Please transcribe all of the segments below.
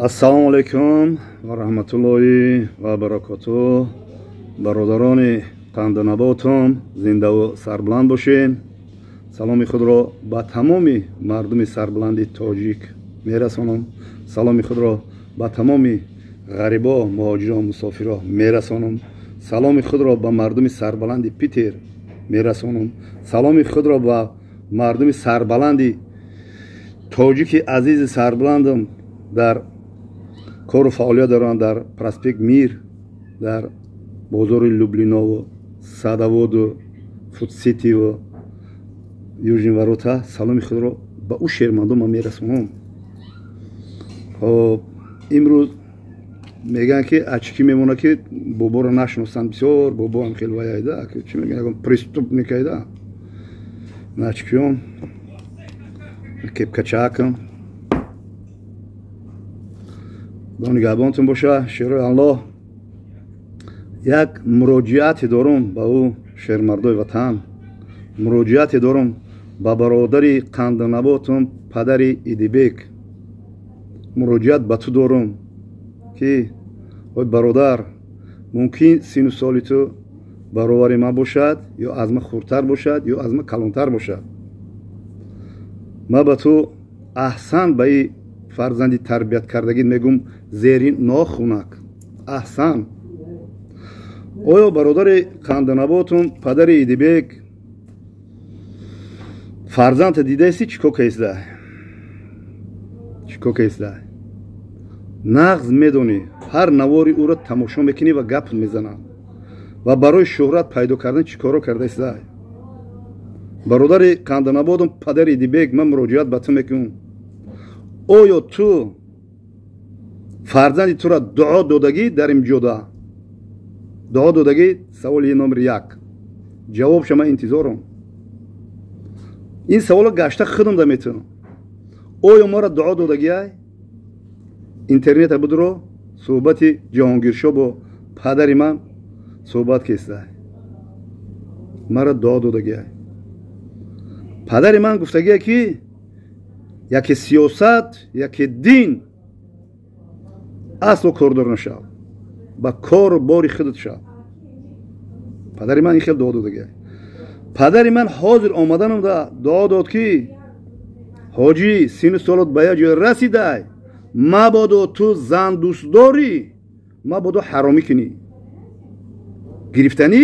Ассалому алайкум ва раҳматуллоҳи ва баракотуҳ. Бародарони қанданаботум, зиндаву сарбаланд бошед. Саломи худро ба тамоми мардуми сарбаланди тоҷик мерасонам. Саломи худро ба тамоми ғарибо, муҳоҷиро, мусофиро мерасонам. Саломи худро ба мардуми сарбаланди Питер мерасонам. Саломи худро ба мардуми сарбаланди тоҷики азизи сарбаландам дар кору фаъолият доранд дар проспект Мир, дар бозори Люблиново, Садоводу, Фудситиво, Южный ворота. Саломи худро ба ӯ шермандо ман мерасонам. Хоб, имрӯз мегӯянд, ки очки мемонад, ки боборо нашиносанд. Бисёр бобоам хел ваяйда, чӣ мегӯянд, преступник айда. Очкиём, кепкачаакам. Худо нигаҳбонтон боша. Шерои Аллоҳ, як муроҷиате дорум ба ӯ шермардои ватан, муроҷиате дорум ба бародари қанданаботум, падари Идибек. Муроҷиат ба ту дорум, ки ой бародар, мумкин сину соли ту баровари ман бошад, ё аз ман хурдтар бошад, ё аз ман калонтар бошад. Ман ба ту аҳсан ба и фарзанди тарбият кардагӣ мегум, зери нохунак аҳсан. Оё бародари қанданаботум, падари Идибек, фарзандта дидаисти, чӣ кор каиста, чӣ кор каиста? Нағз медонӣ, ҳар навори ӯро тамошо мекунӣ ва гап мезанад ва барои шӯҳрат пайдо кардан чӣ корро кардаиста? Бародари қанданаботум, падари Идибек, ман муроҷиат ба ту мекунам. Оё ту фарзанди тура дуо додагӣ дар ин ҷода? Дуо додагӣ? Саволи номери як. Ҷавобша ман интизорам. Ин саволо гашта худам да метавонам. Оё мора дуо додагиай? Интернета будро, суҳбати Ҷаҳонгиршо бо падари ман суҳбат кестай. Мара дуо додагиай. Падари ман гуфтагия, ки яке сиёсат, яке дин асло кордор нашав, ба кору бори худат шав. Падари ман ин хел дуо додагиай. Падари ман ҳозир омаданам да дуо дод, ки ҳоҷӣ, сину солот ба як ҷой расидай, мабодо ту зан дӯстдорӣ, мабодо ҳаромӣ кунӣ, гирифтанӣ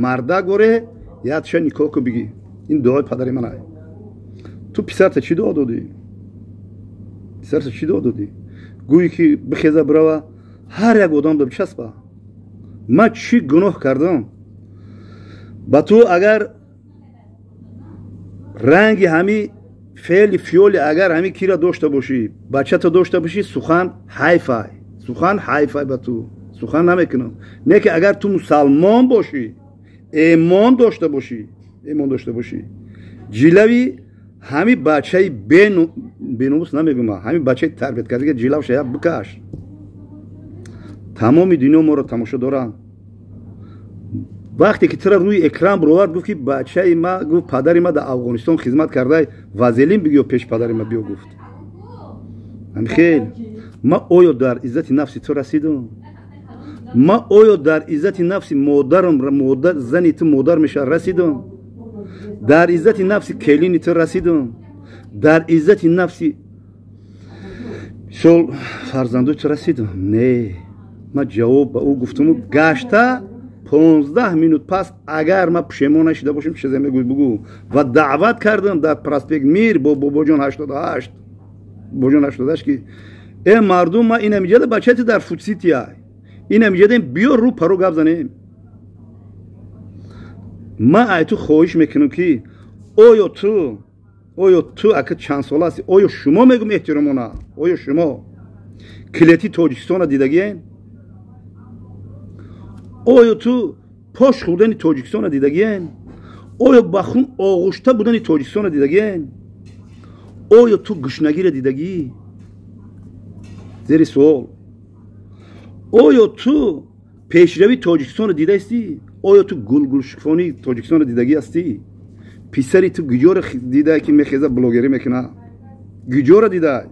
мардак боре ятша никоҳ ку, бигӣ. Ин дуои падари ман ай. Ту писарта чӣ дуо додӣ? Писарта чӣ дуо додӣ? Гӯӣ ки бихеза, бирава, ҳар як одам да бичаспа. Ман чӣ гуноҳ кардам ба ту? Агар ранги ҳами феъли фиёли, агар ҳами кира дошта бошӣ, бачата дошта бошӣ, сухан ҳайфай, сухан ҳайфай, ба ту сухан намекунам. Не ки агар ту мусалмон бошӣ, эмон дошта бошӣ, эмон дошта бошӣ, ҷилави ҳами бачаи беномус намегӯм, ҳами бачаи тарбият кардага ҷилавша як бикаш. Тамоми дунё моро тамошо доранд. Вақте ки тура рӯи экран бировард, гуфт, ки бачаи ма, гуфт, падари ма дар Афғонистон хизмат кардай, вазелин бигиё, пеш падари ма биё, гуфт. Ҳамихел ма оё дар иззати нафси ту расидам? Ма оё дар иззати нафси модарам, модар, зани ту модар мешавад, расидам? Дар иззати нафси келини ту расидам? Дар иззати нафси мисол фарзандои ту расидам? Не, ман ҷавоб ба ӯ гуфтаму гашта 15 минут пас, агар ман пушемон нашида бошам, чизе мегӯй, бугӯ. Ва даъват кардам дар проспект Мир бо Бобоҷон 88, Бобоҷон 88, ки э мардум, ма инамиҷада бачати дар Фудсития, инамиҷадем, биё, рӯ паро гап занем. Ман ай ту хоҳиш мекунам, ки оё ту ака чанд сола ҳасти? Оё шумо, мегӯм эҳтиромона, оё шумо клети Тоҷикистона дидагием? Оё ту пош хӯрдани Тоҷикистона дидагием? Оё ба хун оғушта будани Тоҷикистона дидагием? Оё ту гушнагиро дидагӣ? Зери суол. Оё ту пешравии Тоҷикистонро дидаистӣ? Оё ту гулгулшукуфонии Тоҷикистонро дидагӣ ҳастӣ? Писари ту гиҷоро дидае, ки мехеза, блогерӣ мекунад? Гиҷоро дидай?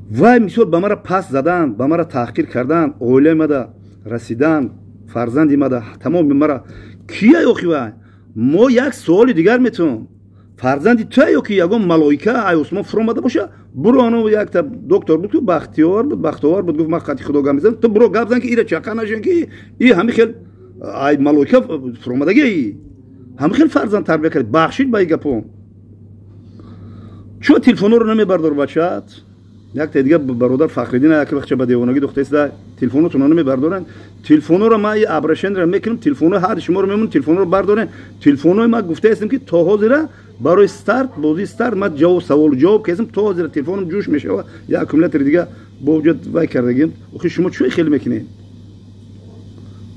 Вай мисол ба мара пас задан, ба мара таҳқир кардан, оилаи мада расидан, фарзанди мада, тамоми мара кия охи вай? Мо як суоли дигар метавон. Фарзанди туя ё ки ягон малоика ай осмон фуромада боша? Буро оно якта доктор буд, ку Бахтиёр буд, Бахтовар буд, гуфт ман хати худо гап мезанам. Ту буро гап зан, ки ира чақа нашен, ки и ҳами хел ай малоика фуромадагии. Ҳами хел фарзанд тарбия кард. Бахшид ба и гапо. Чо телефонро намебардор бачаат? Якта дига бародар Фахриддин як вақт ба девонагӣ духтаиста, телефонотонро намебардоранд. Телефонро ман обращение ро мекунам, телефоно ҳар шуморо мемонам, телефонро бардорен. Телефонои ман гуфтаистам, ки то ҳозира барои старт, бозии старт ман ҷавоб, саволу ҷавоб кардам, то ҳозира телефоном ҷӯш мешава, як аккумулятори дига бо вуҷуд вай кардагим. Охи шумо чӯи хеле мекунед?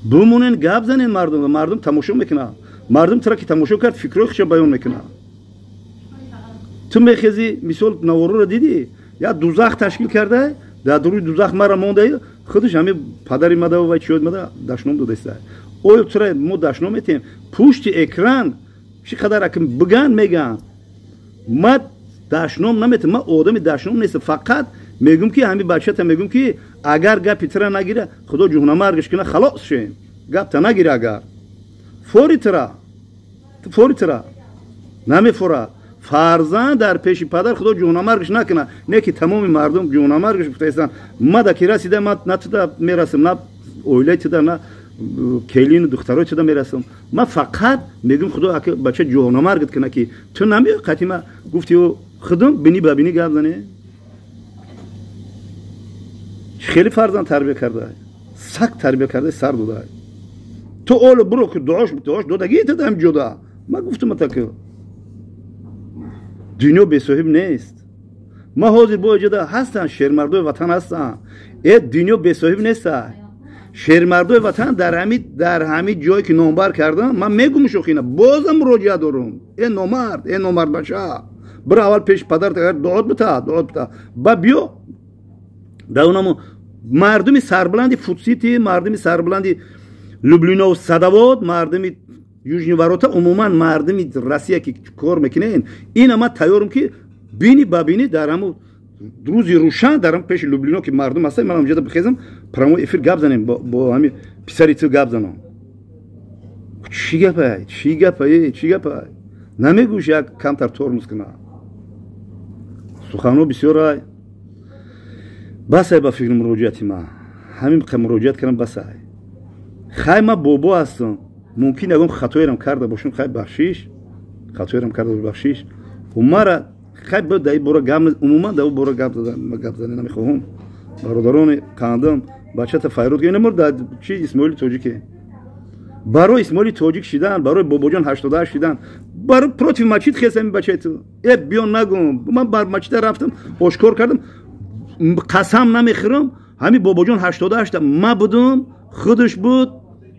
Бимонен, гап занен мардум, мардум тамошо мекунад. Мардум тура ки тамошо кард, фикрҳои худша баён мекунад. Ту мехези, мисол, навороро дидӣ, як дузах ташкил карда, дар дуруи дузах мара монда, худаш ҳами падари мада вай чиёд мада дашном додаиста. Оё тура мо дашном метиҳем? Пушти экран чӣ қадар акм биган меган. Ма дашном наметиҳам, ма одами дашном нестам, фақат мегӯм, ки ҳами бачата мегӯм, ки агар гапи тура нагира, худо ҷуҳнамаргаш кина, халос шем. Гапта нагира агар. Фори тура. Фори тура. Намефора. Фарзанд дар пеши падар худо ҷуҳнамаргаш накуна, не ки тамоми мардум ҷуҳнамаргаш гуфтаистанд. Ма да ки расида, ма на туда мерасам, на оилаи туда, на келину духтарои туда мерасам. Ма фақат мегӯм, худо ака бача ҷуҳнамаргат куна, ки ту намеои қати ма гуфти худум бини ба бини гап зане. Хеле фарзанд тарбия карда, сак тарбия карда, сар дода. Ту оло буро ки дуош дуош додагӣ ту дам ҷуда. Ма гуфтам таки дунё бесоҳиб нест. Ма ҳозир бо иҷода ҳастанд, шермардои ватан ҳастанд. Э, дунё бесоҳиб неста. Шермардои ватан дар ҳами ҷое ки номбар кардам, ман мегум шохина, бозам муроҷиат дорум. Э номард, э номард бача. Бира аввал пеши падарат агар дуот бита, дуот бита. Ба биё дар онамо мардуми сарбаланди Фудсити, мардуми сарбаланди Люблино, Садовод, мардуми Южный ворота, умуман мардуми Россия ки кор мекунен, ина ман тайёрам, ки бини ба бини дар ҳаму рӯзи рӯшан дар ҳам пеши Люблино ки мардум ҳастанд, ман ҳамҷода бихезам, прямой эфир гап занем, бо ҳами писари ту гап занам. Чӣ гапай, чӣ гапай, чӣ гапай? Намегӯш як камтар тормоз куна. Суханҳо бисёрай, басай. Ба фикри муроҷиати ман ҳамин муроҷиат кардам, басай. Хай, ман бобо ҳастам, мумкин ягон хатоерам карда бошам, хай, бахшиш, хатоерам карда бахшиш. Умара хай дар ин бора гап, умуман дар бора гап зада намехоҳам. Бародарони қандам, бачата файрод инамор дар чи Исмоили Тоҷике, барои Исмоили Тоҷик шидан, барои Бобоҷон 88 шидан, барои против мачид хесами бачаи ту. Э, биё нагум, ман бар мачида рафтам, ошкор кардам, қасам намехӯрам, ҳами Бобоҷон 88 ма будум, худаш буд,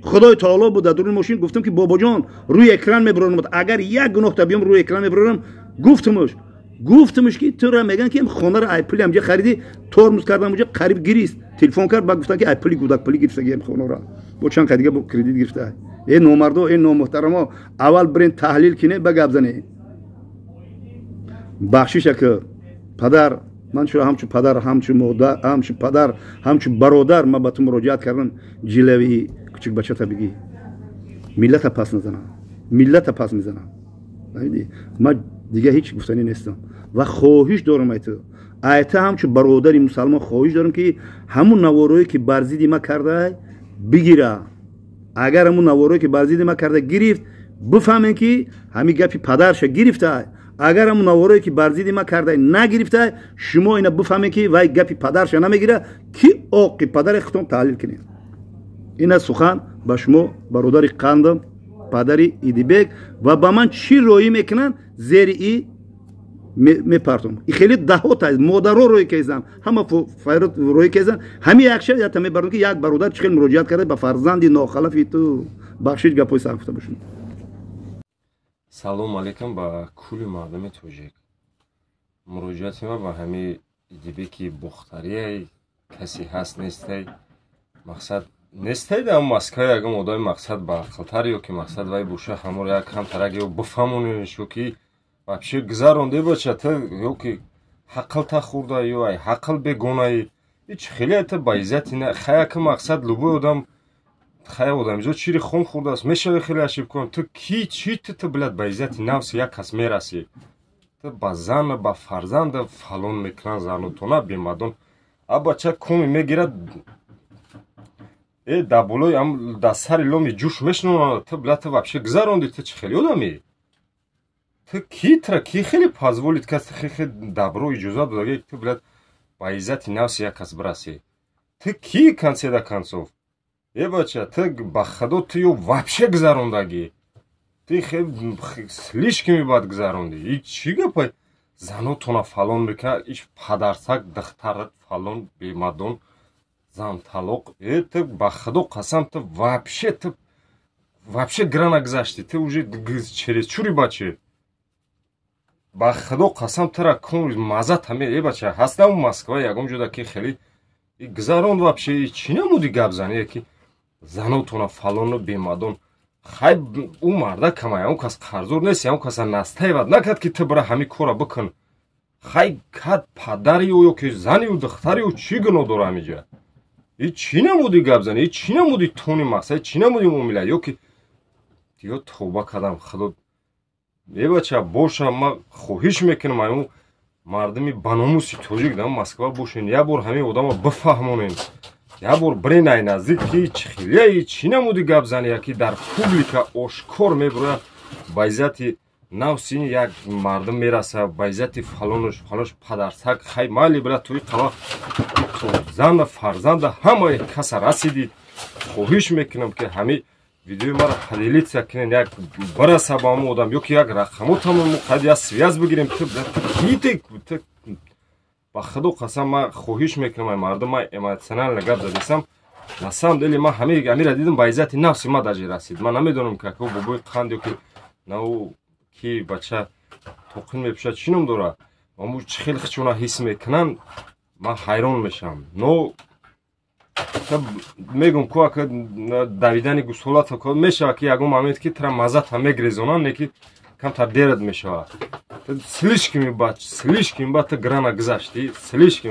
Худои таоло буд дар дуруни мошин. Гуфтам, ки бобоҷон, рӯи экран мебурорам, агар як гуноҳта биём, рӯи экран мебурорам. Гуфтумуш, ки тура меган, ки хонаро ай пули ҳамҷа харидӣ, тормоз кардам, уҷа қариб гирист, телефон кард, ба гуфтан, ки ай пули гудак пули гирифтагиам хонаро, бо чанд ка дига кредит гирифта. Э номардо, э номуҳтарамо, аввал бирен таҳлил кине, ба гап зане. Бахшиша ки падар, ман чура ҳамчу падар, ҳамчу модар, ҳамчу падар, ҳамчу бародар ман ба ту муроҷиат кардам. Ҷилавии кучик бачата бигӣ, миллата пас назанам, миллата пас мезанам. Ман дига ҳеҷ гуфтанӣ нестам ва хоҳиш дорам айту айта, ҳамчу бародари мусалмон хоҳиш дорам, ки ҳамун наворое ки бар зидди ма кардай, бигира. Агар ҳамун наворое ки бар зидди ма карда гирифт, бифаҳмем, ки ҳамин гапи падарша гирифтай. Агар ҳамун наворое ки бар зидди ма кардай нагирифтай, шумо ина бифаҳмем, ки вай гапи падарша намегира, ки оқи падаре худтон таҳлил кунед. Ина сухан ба шумо, бародари қандам, падари Идибек, ва ба ман чӣ роӣ мекунанд, зери и мепартом. И хеле даҳота модаро роӣ кезан, ҳама файрот роӣ кезан. Ҳами як шаб ята мебарам, ки як бародар чӣ хел муроҷиат карда ба фарзанди нохалафи ту. Бахшиш, гапҳои сар гуфта бошем. Салому алейкум ба кулли мардуми тоҷик. Муроҷиати ман ба ҳами Идибеки бохтарияй, касе ҳаст нестай, мақсад нестай, дар Москва ягон одами мақсад баақлтар ё ки мақсад вай боша, ҳаморо як камтарак ё бифаҳмонеш, ё ки вообще гузаронде бача, ё ки Ҳақл та хӯрда ё ай ҳақл бегонаи ич хеле та ба иззати на хаяка мақсад любой одам хая одамизод шири хом хӯрдааст, мешавӣ хеле ошибка кун. Ту ки чӣ ту, блядь, ба иззати нафси як кас мерасӣ? Ту ба зан, ба фарзанда фалон мекунанд занутона бемадон. А бача коми мегирад э дар болои дар сари ломи ҷӯш мешинонад. Ту, блядь, ту вообще гузаронди, ту чӣ хеле одамӣ? Ту ки, тра ки хеле позволить кас хеле добро иҷозат додаги ту, блядь, ба иззати нафси як кас бирасӣ? Ту ки, конце да концов? Э бача, ту ба худо, ту ё вообще гузарондагӣ, ты слишком бад гузарондӣ. И чӣ гапа, занотона фалон мекунад, иш падарсак, духтарат фалон бемадон, зан талоқ. Э, ту ба худо қасам, ту вообще, ту вообще грана гузаштӣ, ту уже чересчур и, бача. Ба худо қасам, тура кун маза таме. Э бача, ҳастам Москва ягон ҷода ки хеле гузаронд вообще? Чӣ намуди гап зани ки занотона фалону бемадон? Хай, ӯ марда камай, он кас қарздор нест, он каса настаивать накард, ки ту бира ҳамин кора бикун. Хай, кад падари ӯ ё ки зани ӯ, духтари ӯ чӣ гуноҳ дора ҳамиҷа? И чӣ намуди гап зани? И чӣ намуди тони мақсад? Чӣ намуди муомила? Ё ки ё тавба кардам, худо. Е бача, боша, ман хоҳиш мекунам, аю мардуми баномуси тоҷик дар Москва бошен, як бор ҳамин одама бифаҳмонен, як бор бирен ай наздик, ки чӣ хелияи, чӣ намуди гап зани, ки дар публика ошкор мебурояд, ба иззати нафси як мардум мераса, ба иззати фалонуш фалонш, падарсак. Хай, майли, бира, туи қава зана, фарзанда, ҳамаи каса расидӣ. Хоҳиш мекунам, ки ҳамин видеои маро поделиться кунен, як бираса ба ҳамон одам ё ки як рақамотамон қад як связь бигирем. Ту ки ту? Ба худо қасам, ман хоҳиш мекунам ай мардум, ман эмоционально гап задисам. На самом деле ман ҳамаи амира дидам, ба иззати нафси ма даже расид. Ман намедонам, ки ако бобои қанд ё ки нау ки бача тоқин мепӯшад, чӣ ном дорад, аму чӣ хеле хичона ҳис мекунанд, ман ҳайрон мешавам. Но мегум ку, ака давидани гусолата мешавад, ки ягон момент ки тра мазата мегрезонанд, не ки камтар дерат мешавад. Слишком бад, слишком бад, ту грана гузаштӣ, слишком.